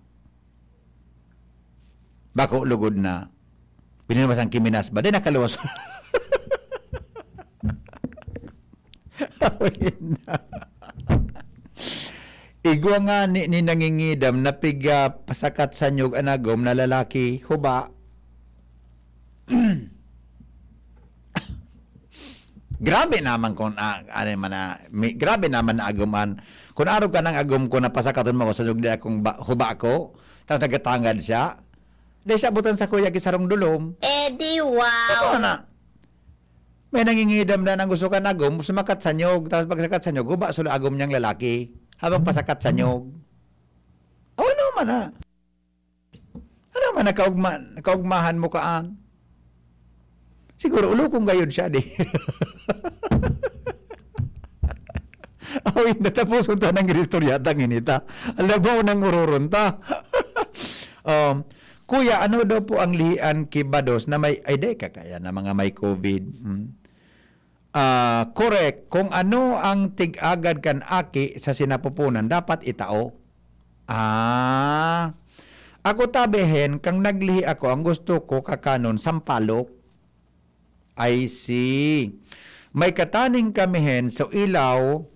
Bako lugod na. Pininumas ang kiminas ba? Di nakaluwas. Awin na. Igwa nga ni, ni nangingidam na piga pasakat sa nyog anagom na lalaki, huba. Grabe naman kung, ah, ano man na, mi, grabe naman na aguman. Kung araw ka nang agom ko, napasakaton mo ako sa nyog di akong ba, huba ko, tapos nagatangad siya. Di siya butan sa kuya, gisarong dulom. Eh, di wow. Ano na? May nangingidam na nang gusto ka nagom, sumakat sa nyog, tapos pagsakat sa nyog, huba sula agom niyang lalaki, habang pasakat sa nyog. Oh, ano man na? Ano man, nakaugma, nakaugmahan mo kaan? Siguro, ulukong gayod siya, di. Awin, natapuson ta ng istorya, tangin ita. Alam mo, nang ururon ta. um, Kuya, ano daw po ang lihian ki bados na may, ay, di, kakaya na mga may COVID. Hmm. Ah, correct. Kung ano ang tig-agad kan aki sa sinapupunan, dapat itao. Ah. Ako tabi hen, kang naglihi ako, ang gusto ko kakanon, sampalok. I see. May kataning kami hen, so ilaw,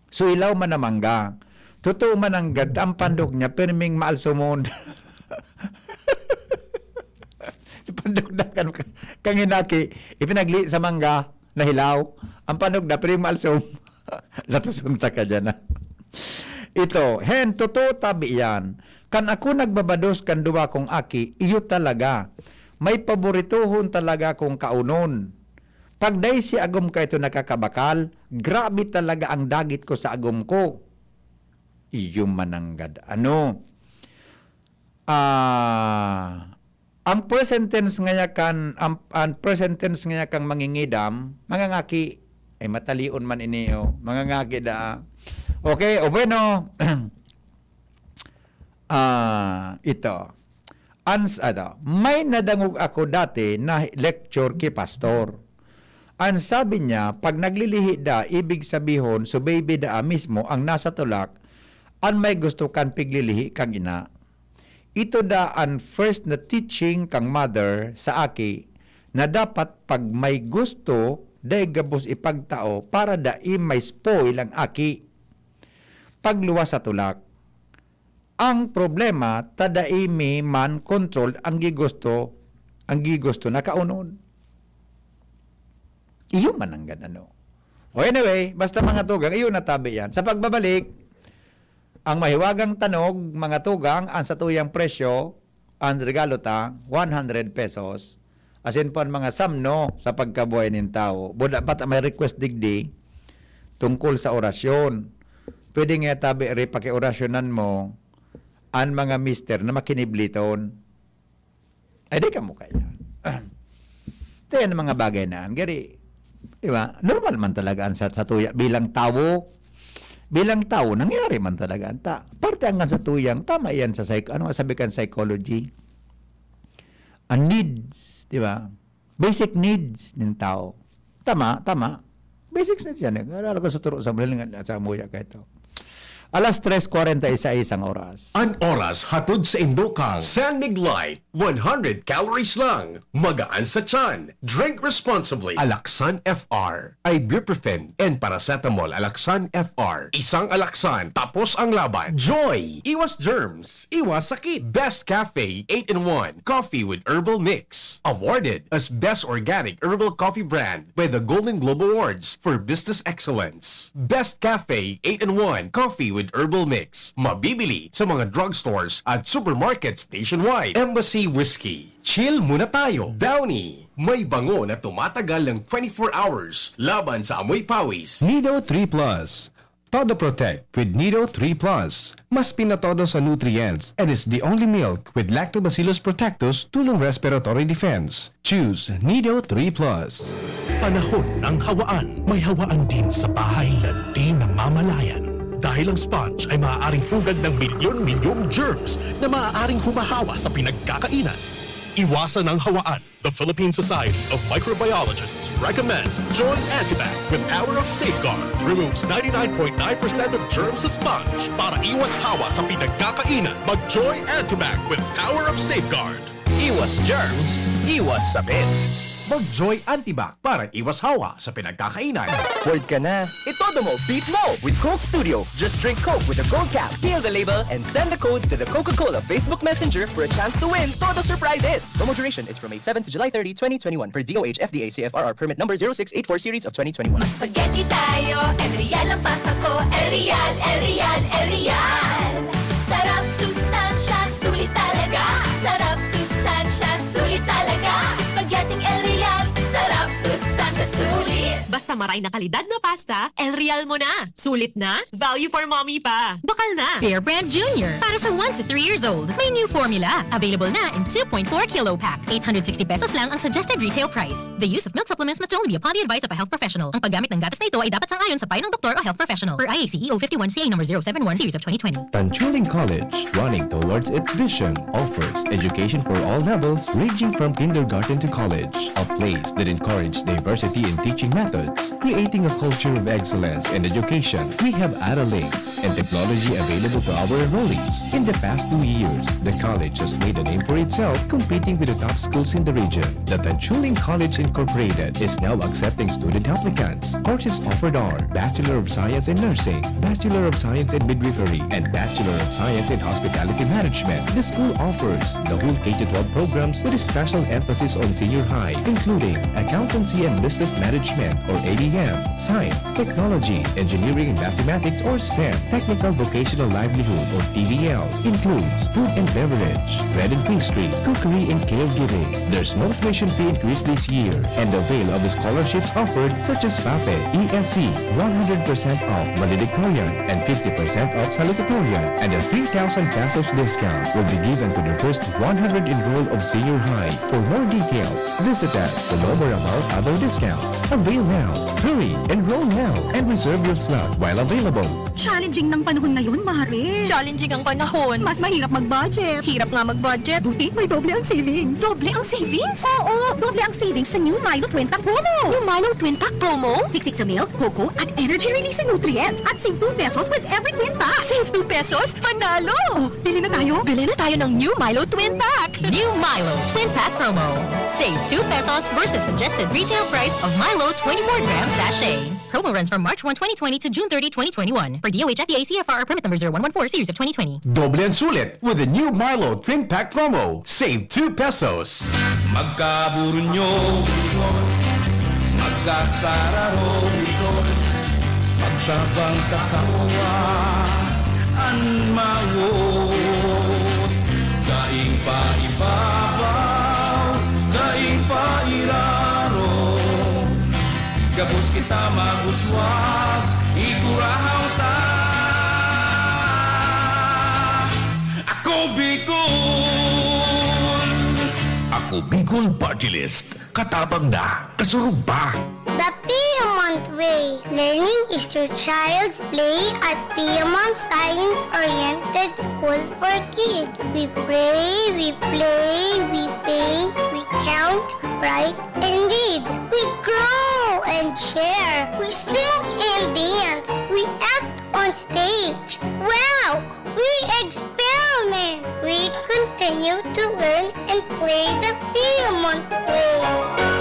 so ilaw man na mangga. Totoo man ang gad, ang pandok niya, pirming maalsomon. Sa pandok na kan, kang hinaki, ipinagli sa mangga, nahilaw. Ang pandok na, pirming maalsom. Latuson ta ka dyan, ah. Ito, hen, totoo tabi yan. Kan ako nagbabados kan duwa kong aki, iyo talaga. May paborituhon talaga kong kaunon. Pag dai si agom ka ito nakakabakal, grabe talaga ang dagit ko sa agom ko. Iyo mananggad. Ano? Ah, ang present tense ngaya kan, ang, ang present tense ngaya kang mangingidam, mangangaki, ay matalion man ini, oh. Mangangaki da. Okay, o bueno. Ah, ito. Ans-, ano, may nadangog ako dati na lecture ki pastor. An sabi niya, pag naglilihi da, ibig sabihon, so baby daa mismo ang nasa tulak, an may gusto kan piglilihi kang ina. Ito da an first na teaching kang mother sa aki na dapat pag may gusto, dai gabos ipagtao para dai may spoil ang aki. Pagluwas sa tulak. Ang problema, ta dai mi man controlled ang gigusto, ang gigusto na kaunon. Iyo man ang ganano. O anyway, basta mga tugang, iyo na tabi yan. Sa pagbabalik, Ang mahiwagang tanog, mga tugang, ang satuyang presyo, ang regalo ta, one hundred pesos. Asin po ang mga samno sa pagkabuhay nin tawo. Buda pa ta may request digdi tungkol sa orasyon. Pwede nga tabi, re, pakiorasyonan mo an mga mister na makinibliton. Ay, di ka mo kaya. Kaya ang mga bagay na, yan, gari, di ba? Normal man talaga ang sa, sa tuya bilang tawo. Bilang tawo, nangyari man talaga. Ta, parte hanggang sa tuyang, tama yan sa psych-, ano nga sabi kan psychology? Ang needs, di ba? Basic needs ng tao. Tama, tama. Basics needs yan. Eh. Wala ko sa turo sa mga nga sa muya ka ito. Alas tres kwarenta y seis ang oras. An oras hatod sa indokang San Mig Light, one hundred calories lang. Magaan sa tiyan. Drink responsibly. Alaxan F R. Ibuprofen and paracetamol. Alaxan F R. Isang Alaxan, tapos ang laban. Joy! Iwas germs. Iwas sakit. Best Cafe eight-in-one. Coffee with herbal mix. Awarded as Best Organic Herbal Coffee Brand by the Golden Globe Awards for Business Excellence. Best Cafe eight-in-one Coffee with Herbal Mix. Mabibili sa mga drugstores at supermarkets nationwide. Embassy Whiskey. Chill muna tayo. Downy. May bango na tumatagal ng twenty-four hours laban sa amoy pawis. Nido three Plus. Todo Protect with Nido three Plus. Mas pinatodo sa nutrients and is the only milk with Lactobacillus protectus tulong respiratory defense. Choose Nido three Plus. Panahon ng hawaan. May hawaan din sa bahay na di namamalayan. Dahil ang sponge ay maaaring pugad ng milyon-milyong germs na maaaring humahawa sa pinagkakainan. Iwasan ang hawaan. The Philippine Society of Microbiologists recommends Joy Antibac with Power of Safeguard. Removes ninety-nine point nine percent of germs sa sponge para iwas hawa sa pinagkakainan. Mag-Joy Antibac with Power of Safeguard. Iwas germs, iwas sakit. Mag-Joy Antibac para iwas hawa sa pinagkakainan. Bored ka na? Itodo mo, beat mo with Coke Studio. Just drink Coke with a gold cap, peel the label, and send the code to the Coca-Cola Facebook Messenger for a chance to win Todo Surprises. Promo duration is from May seven to July thirty, twenty twenty-one, per D O H F D A C F R R permit number zero six eight four series of twenty twenty-one. Mag-spaghetti tayo, El Real ang pasta ko. El Real, El Real, El Real. Sarap, sustansya, sulit talaga. Sarap, sustansya, sulit talaga. Spaghetti El Real, sarap, sustansya, sulit. Basta maray na kalidad na pasta, El Real mo na. Sulit na, value for mommy pa. Bakal na. Bear Brand Junior. Para sa one to three years old. May new formula. Available na in two point four kilo pack. Eight hundred sixty pesos lang ang suggested retail price. The use of milk supplements must only be upon the advice of a health professional. Ang paggamit ng gatas na ito ay dapat sang-ayon sa payo ng doktor o health professional. Per I A C E O fifty-one C A number zero seven one series of twenty twenty. Tanchuling College, running towards its vision, offers education for all levels, ranging from kindergarten to college. A place that encourages diversity in teaching methods, creating a culture of excellence in education. We have Aralinks and technology available to our enrollees. In the past two years, the college has made a name for itself, competing with the top schools in the region. The Tanchuling College Incorporated is now accepting student applicants. Courses offered are Bachelor of Science in Nursing, Bachelor of Science in Midwifery, and Bachelor of Science in Hospitality Management. The school offers the whole K to twelve programs with a special emphasis on senior high, including Accountancy and Business Management or A B M, Science, Technology, Engineering and Mathematics or STEM, Technical Vocational Livelihood or T V L, includes food and beverage, bread and pastry, cookery and caregiving. There's no tuition fee increase this year, and avail of scholarships offered such as PAPE, E S C, one hundred percent off valedictorian, and fifty percent off salutatorian, and a three thousand pesos discount will be given to the first one hundred enrolled of senior high. For more details, visit us to know more about other discounts. Avail now. Hurry! Enroll now and reserve your slot while available. Challenging ng panahon ngayon, Mare. Challenging ang panahon. Mas mahirap mag-budget. Hirap nga mag-budget. Buti may doble ang savings. Doble ang savings? Oo, doble ang savings sa new Milo Twin Pack promo. New Milo Twin Pack promo? Siksik sa milk, cocoa, at energy-releasing nutrients. At save two pesos with every twin pack. Save two pesos? Panalo! Oh, bili na tayo? Bili na tayo ng new Milo Twin Pack. New Milo Twin Pack promo. Save two pesos versus suggested retail price of Milo twenty-four gram sachet. Promo runs from March one, twenty twenty to June thirty, twenty twenty-one. Per D O H F D A C F R R permit number zero one one four series of twenty twenty. Doble ang sulit with the new Milo Twin Pack promo. Save two pesos. Magkaburunyo, magkasararo, magtabang sa kapwa. An mawot, daing paibabaw, daing pairarom. Gabos kita mag-uswag, igurahaw ta. Ako Bicol! Ako Bicol Party List. Katabang na, kasurog pa. The Piedmont Way. Learning is your child's play at Piedmont Science Oriented School for Kids. We pray, we play, we paint, we count, write, and read. We grow and share. We sing and dance. We act on stage. Wow! We experiment. We continue to learn and play the Piedmont way.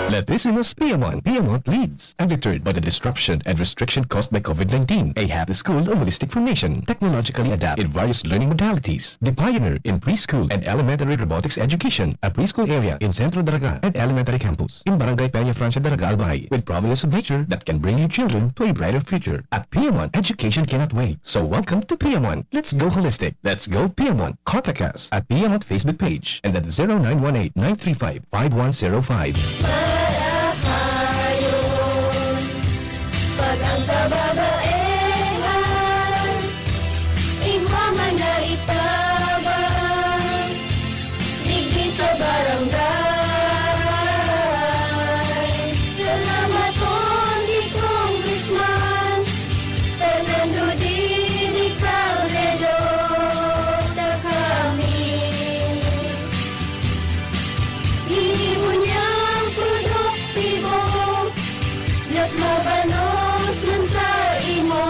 Latissimus Piedmont, Piedmont leads. Undeterred by the disruption and restriction caused by COVID nineteen, a happy school of holistic formation, technologically adapted various learning modalities. The pioneer in preschool and elementary robotics education, a preschool area in Centro Daraga and elementary campus in Barangay Peña Francia Daraga, Albay, with province of nature that can bring your children to a brighter future. At Piedmont, education cannot wait. So welcome to Piedmont. Let's go holistic. Let's go Piedmont. Contact us at Piedmont Facebook page and at zero nine one eight nine three five five one zero five. Marahayon, pag ang kababaehan, igwa man na itaban, digdi sa barangay. Salamaton ki Congressman Fernando Didi Cabredo, ta kami ini ngunyan produktibo, mas mabanos man sa imo.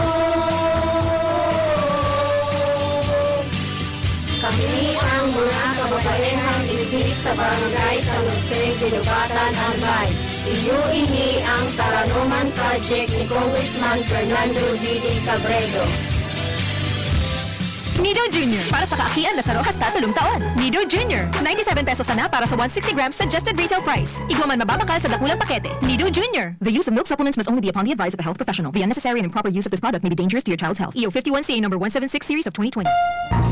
Kami ang mga kababaehang digdi sa Barangay San Jose, Guinobatan, Albay. Iyo ini ang Taranoman Project ni Congressman Fernando Didi Cabredo. Nido Junior, para sa kaakian na saro hasta tolong taon. Nido Junior, ninety-seven pesos sana para sa one sixty grams suggested retail price. Igwa man mababakal sa dakulang pakete. Nido Junior. The use of milk supplements must only be upon the advice of a health professional. The unnecessary and improper use of this product may be dangerous to your child's health. E O fifty-one C A number one seven six series of twenty twenty.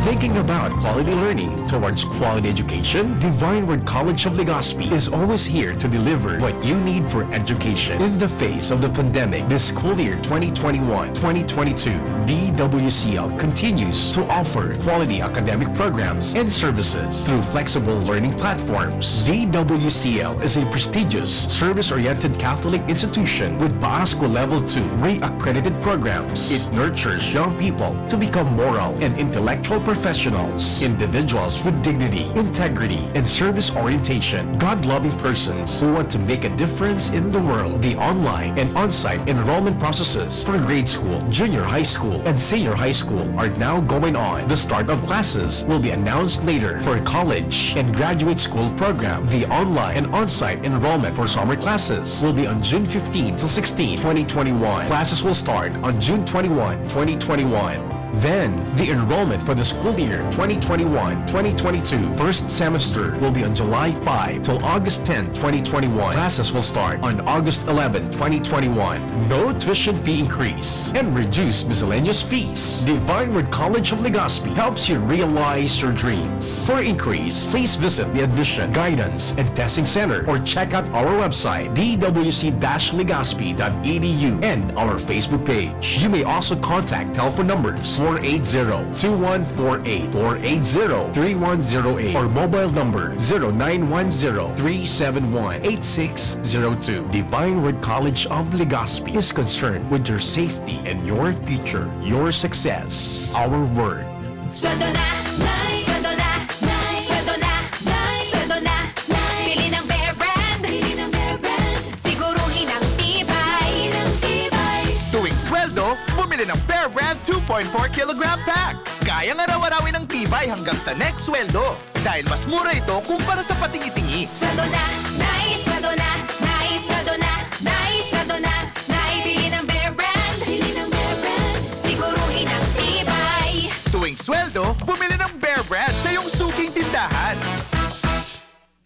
Thinking about quality learning towards quality education? Divine Word College of Legazpi is always here to deliver what you need for education. In the face of the pandemic, this school year twenty twenty-one twenty twenty-two, D W C L continues to offer quality academic programs and services through flexible learning platforms. D W C L is a prestigious, service-oriented Catholic institution with Paasco Level two re-accredited programs. It nurtures young people to become moral and intellectual professionals, individuals with dignity, integrity, and service orientation, God-loving persons who want to make a difference in the world. The online and on-site enrollment processes for grade school, junior high school, and senior high school are now going on. The start of classes will be announced later. For college and graduate school program, the online and on-site enrollment for summer classes will be on June fifteen to sixteen, twenty twenty-one. Classes will start on June twenty-one, twenty twenty-one. Then, the enrollment for the school year twenty twenty-one twenty twenty-two first semester will be on July five till August ten, twenty twenty-one. Classes will start on August eleven, twenty twenty-one. No tuition fee increase and reduced miscellaneous fees. Divine Word College of Legazpi helps you realize your dreams. For inquiries, please visit the Admission, Guidance, and Testing Center or check out our website, d w c dash legazpi dot e d u, and our Facebook page. You may also contact telephone numbers four eight zero, two one four eight, four eight zero, three one zero eight, or mobile number zero nine one zero, three seven one, eight six zero two. Divine Word College of Legazpi is concerned with your safety and your future, your success. Our word. Sweldo na, Nay! Sweldo na, Nay! Sweldo na, Nay! Sweldo na, Nay! Bili ng Bear Brand! Bili ng Bear Brand! Siguruhin ang tibay! Ang tibay! Tuwing sweldo, bumili ng Bear Brand two point four kilogram pack. Kayang araw-arawin ang tibay hanggang sa next sweldo. Dahil mas mura ito kumpara sa patingi-tingi. Sweldo na, Nay! Sweldo na, Nay! Sweldo na, Nay! Sweldo na, Nay! Bili ng Bear Brand! Bili ng Bear Brand! Siguruhin ang tibay! Tuwing sweldo, bumili ng Bear Brand sa iyong suking tindahan.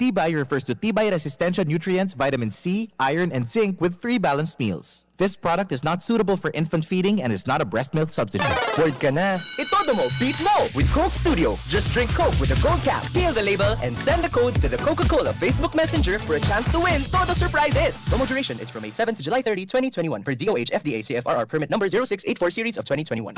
T-Buy refers to T-Buy Resistensya nutrients, vitamin C, iron, and zinc with three balanced meals. This product is not suitable for infant feeding and is not a breast milk substitute. Word ka na! Itodo mo, beat mo with Coke Studio. Just drink Coke with a gold cap, peel the label, and send the code to the Coca-Cola Facebook Messenger for a chance to win Todo Surprises. Promo duration is from May seven to July thirty, twenty twenty-one, per D O H F D A C F R R permit number zero six eight four series of twenty twenty-one.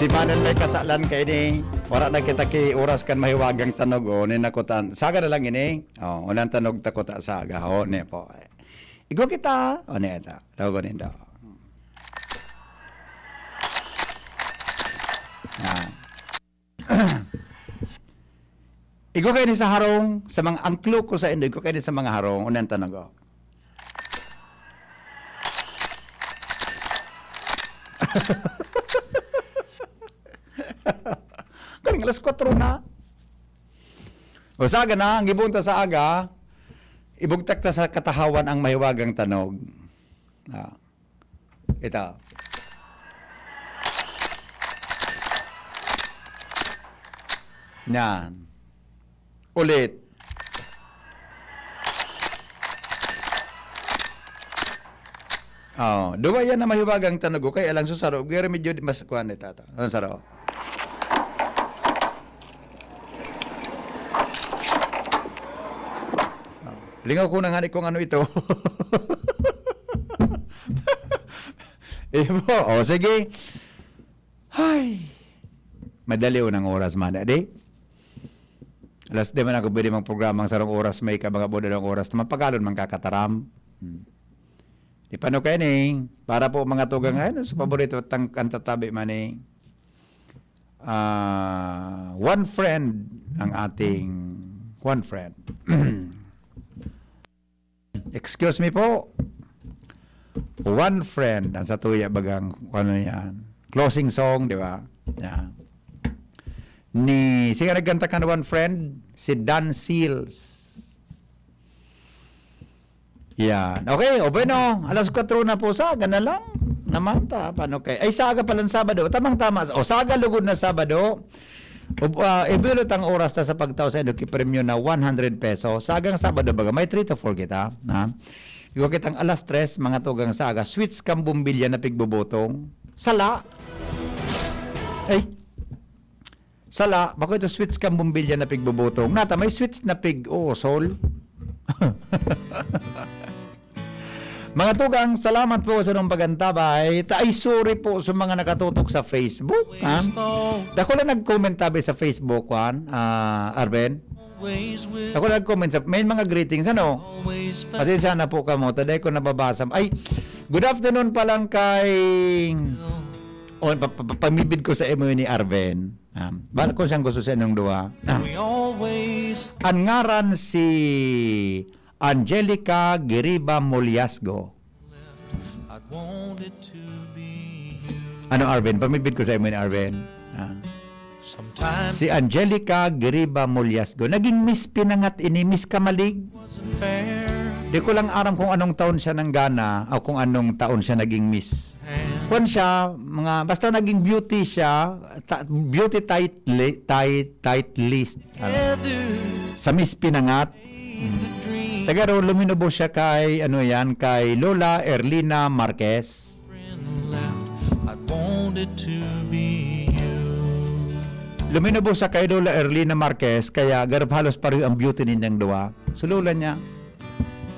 Si Manan may kasalan kaini. Wala na kita ki oras kan mahiwagang tanog, o, ni nakutan. Saga na lang ini. O, unang tanog ta kuta saga. O, ni po. Igwa kita. O, ni ito. Tawagon nindo. Yan. Igwa kayo ni sa harong, sa mga angklo ko sa indo, igwa kayo ni sa mga harong, unang tanog, o. Galing, alas kwatro na. O, saga na, ang gibong ta sa aga, ibugtak ta sa katahawan ang mahiwagang tanog. Ah. Ito. Yan. Ulit. Oh, duwa yan na mahiwagang tanog, kaya alang susaro, gaya medyo di mas kuwan ni tata. Ang saro. Oh, lingaw ko na nga ni kung ano ito. Ibo, o sige. Ay, madali unang oras man, di? Alas, di man ako pwede magprograma ang sarong oras, may ka mga bodalong oras na mapagalon man kakataram. Hmm. Di pa no kaya ni, para po mga tugang, ay, sa paborito, tang, ang tatabi man ni, ah, one friend, ang ating one friend. Excuse me po. One friend, ang sa tuya bagang, ano yan, closing song, di ba? Yan. Ni, siya nagkanta kan One Friend, si Dan Seals. Yan. Okay, o bueno, alas kwatro na po, saga na lang. Naman ta, paano kay? Ay, saga palang Sabado. Tamang-tama. O, saga lugod na Sabado. Ub-, ah, ibilot ang oras ta sa pagtao sa indo ki premyo na one hundred pesos. Sagang Sabado baga, may three to four kita, ha? Igwa kitang alas tres, mga tugang saga, sweets kan bombilya na pigbubutong. Sala. Ay. Sala, bako ito sweets kan bombilya na pigbubutong. Nata, may sweets na pig-uusol. Mga tugang, salamat po sa inyong pag-antabay. Ta-, ay, sorry po sa mga nakatutok sa Facebook, ha? Dako lang nag-comment tabi sa Facebook, Juan, ah, Arben. Dako lang nag-comment sa, may mga greetings, ano? Pasensya na po kamo, taday ko nababasa. Ay, good afternoon pa lang kay, o, pa, pa, pa, pamibid ko sa imo ni Arben. Ah, bala kung saan gusto sa inyong duwa. Ah. An ngaran si Angelica Giriba Muliasgo. Ano, Arvin? Pamibid ko sa imo ni Arvin. Ah. Si Angelica Giriba Muliasgo. Naging Miss Pinangat ini, Miss Kamalig. Di ko lang aram kung anong taon siya nanggana o kung anong taon siya naging Miss. Kwan siya, mga, basta naging beauty siya, ta-, beauty title, ti-, title list. Ano? Sa Miss Pinangat. Taga ro, luminubos siya kay, ano yan, kay Lola Erlina Marquez. Luminubos siya kay Lola Erlina Marquez, kaya garop halos pareho ang beauty ninyang duwa. So, Lola niya,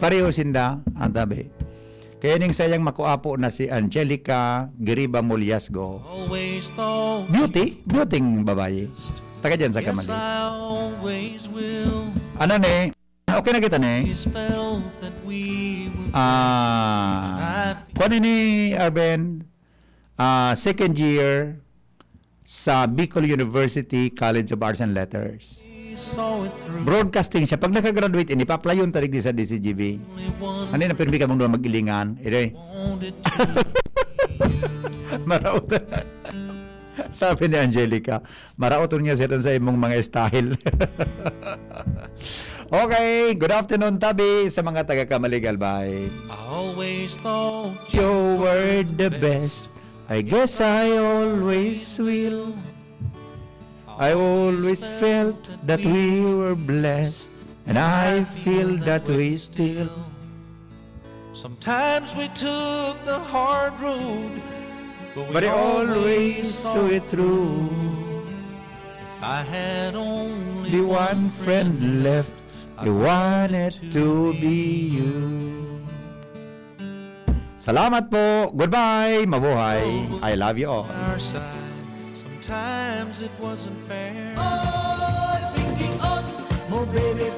pareho sinda, ang tabi. Kaya ning sayang makuapo na si Angelica Giriba Muliasgo. Beauty? Beauty ng babae. Taga dyan sa Kamali. Ano ni? Okay na kita ni? Ah, kuha ni Arben, ah, second year sa Bicol University College of Arts and Letters. Broadcasting siya. Pag nakagraduate, ini, pa-applyon ta digdi sa D C G B. Ano na, pirmi ka mong duwa mag-ilingan? Ire. Maraot. Sabi ni Angelica, maraot niya siya dun sa imong mga style. Okay, good afternoon, tabi, sa mga taga Kamalig, Albay. I always thought you were the best. I guess I always will. I always felt that we were blessed, and I feel that way still. Sometimes we took the hard road, but we But I always saw it through. If I had only The one friend left, I wanted to be you. Salamat po. Goodbye. Mabuhay. I love you all. Our side. Sometimes it wasn't fair. Oh, pinking-ot mo, baby,